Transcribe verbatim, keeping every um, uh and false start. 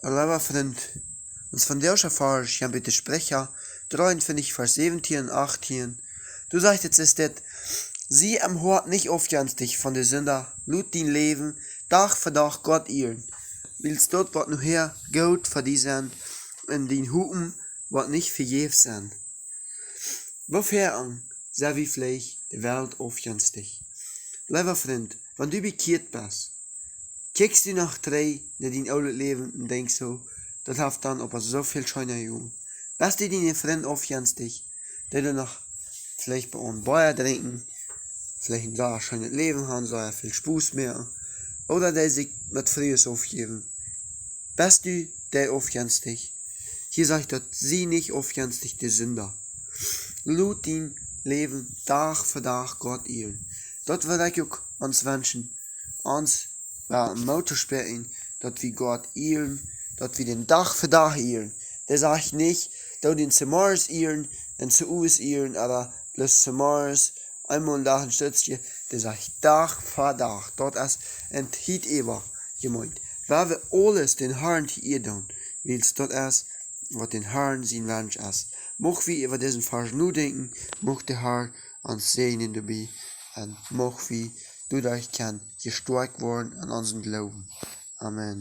Leewa Frint, ons vondoagschen Varsch, jo, bie de Spricha dreeuntwintich, Varsch säwentieen un achtieen, doa sajcht et, es dit: Sie em Hoat nich aufjenstich von de Sinda, lot dien Läwen Dach fa Dach Gott ieren, wiels daut woat nohäa goot fa die sennen un dien Hopen woat nich vejäfs sennen. Woo foaken sent wie veleicht de Welt aufjenstich? Leewa Frint, wan du bekjieet best, kjikjst du noch trigj no dien oolet Läwen un denkjst soo: Daut haft dan oba soo väl scheena jegonen. Best du diene Frind aufjenstich, dee doa noch veleicht bie een Bia drinkjen, veleicht een sea scheenet Läwen haben, sea väl Spos moaken, ooda dee sikj met Frues aufjäwen? Best du dee aufjenstich? Hia sajcht daut: Sie nich aufjenstich de Sinda. Lot dien Läwen Dach fa Dach Gott ieren. Daut wudd ekj uk ons wenschen, ons woaren Moot to spräakjen, daut wie Gott ieren, daut wie dän Dach fa Dach ieren. Dee sajcht nich: Doo dän zemorjes ieren un zeowes ieren, oba bloos zemorjes, eemol em Dach een Stootje. Dee sajcht Dach fa Dach. Daut es en Tiet äwa jemeent, wua wie aules dän Harn to Iea doonen, wiels daut es, waut dän Harn sien Wensch es. Mucht wie äwa disen Varsch nodenkjen, mucht de Har ons säajnen doabie, un mucht wie doaderch kjennen jestoakjt woaren en onsen Gloowen. Amen.